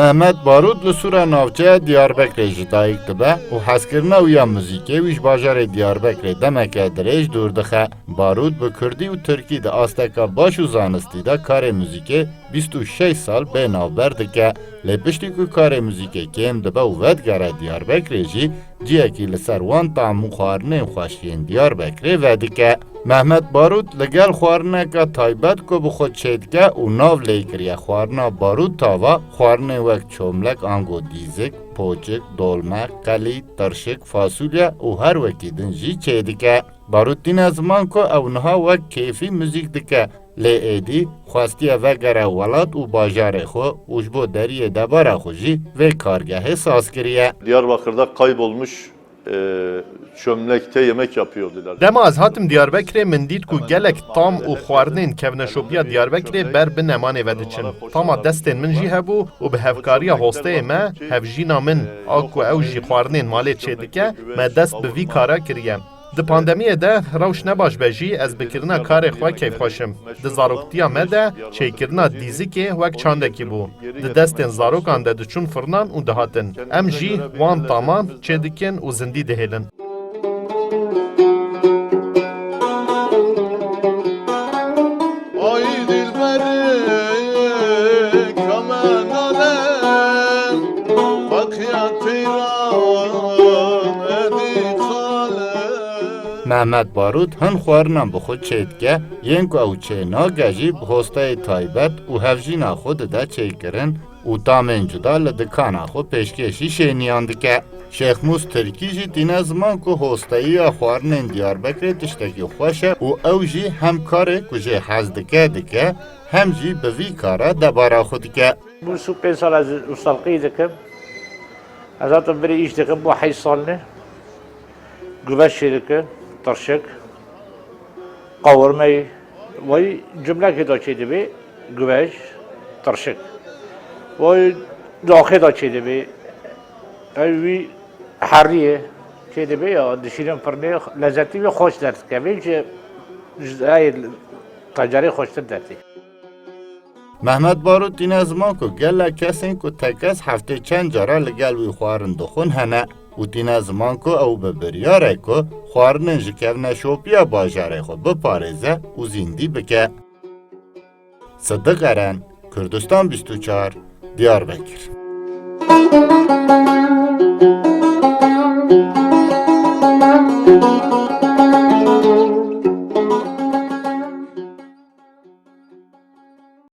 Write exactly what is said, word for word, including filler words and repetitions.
Mehmet Barût li Sûra Navçeya Diyarbekirê ji dayik dibe û hezkirina wî ya muzîkê wî ji bajarê Diyarbekirê demeke dirêj dûr dixe. Barût bi kurdî û tirkî di asteka baş û zanistî de karê muzîkê bîst û şeş sal bê navber dike. Lê piştî ku karê muzîkê kêm dibe û vedigere Diyarbekirê jî ciyekî li ser wan tam û xwarinên xweş yên Diyarbekirê vedike. Mehmet Barût li gel xwarineka taybet ku bi xwe çêdike û nav lê kiriye xwarina Barût Tava, xwarinên wek çomlek ango dîzik, poçik, dolme, qelî, tirşik, fasulye û her wekî din jî çêdike. Barût tîne ziman ku ew niha wek kêfî muzîk dike, lê êdî xwestiye vegere welat û bajarê xwe û ji bo deriyê debara xwe jî vê kargehê saz kiriye. Diyarbakır'da kaybolmuş, e, çömlekte yemek yapıyor dediler. Dema ez hatim Diyarbekirê, min dît ku gelek tam û xwarinên kevneşopiya Diyarbekirê ber bi nemanê ve diçin. Tama destên min jî hebû û bi hevkariya hosteyê me, hevjîna min, a ku ew jî xwarinên malê çêdike, me dest bi vî kara kiriye. Di pandemiyê de rewş ne baş be jî, ez bi kirina karê xwe keyfxweş im. Di zaroktiya me de çêkirina dîzikê wek çandekî bû. Di destên zarokan de diçûn firnan û dihatin. Em jî wan taman çêdikin û zindî dihêlin. Ay dilberê kame nane, baqiya teyran edî xale. Mehmet Barût hin xwarinan bi xwe çêdike, yên ku ew çê nake jî bi hosteyê taybet û hevjîna xwe dide çêkirin û tamên cuda li dikana xwe pêşkêşî şêniyan dike. Şêxmûs Tirkî jî tîne ziman ku hosteyiya xwarinên Diyarbekirê tiştekî xweş e û ew jî hem karê ku jê hez dike dike, hem jî bi vî kara debara xwe dike. Bû sî û pênc sal ez ustalqî dikim. Ez hatim birî îş dikim, bû heyş sal ne. Guveş çê dikim, tirşik, qawirmeyê, wey cumlekê de çê dibe, guveş, tirşik. Wey daxê de çê dibe, ew wî heriyê çê dibe ya dişînin firnê, lezzetî wî xweş derdikeve, ji, ji, ey tencerê xweştir dertê. Mehmet Barût tîne ziman ku gelek kesên ku tekez heftê çend cara li gel wî xwarin dixwin hene û tîne ziman ku ew bi biryarek ku xwarinên ji kevneşopiya bajarê xwe biparêze û zîndî bike. Sidiq Eren, Kurdistan bîst û çar, Diyarbekir.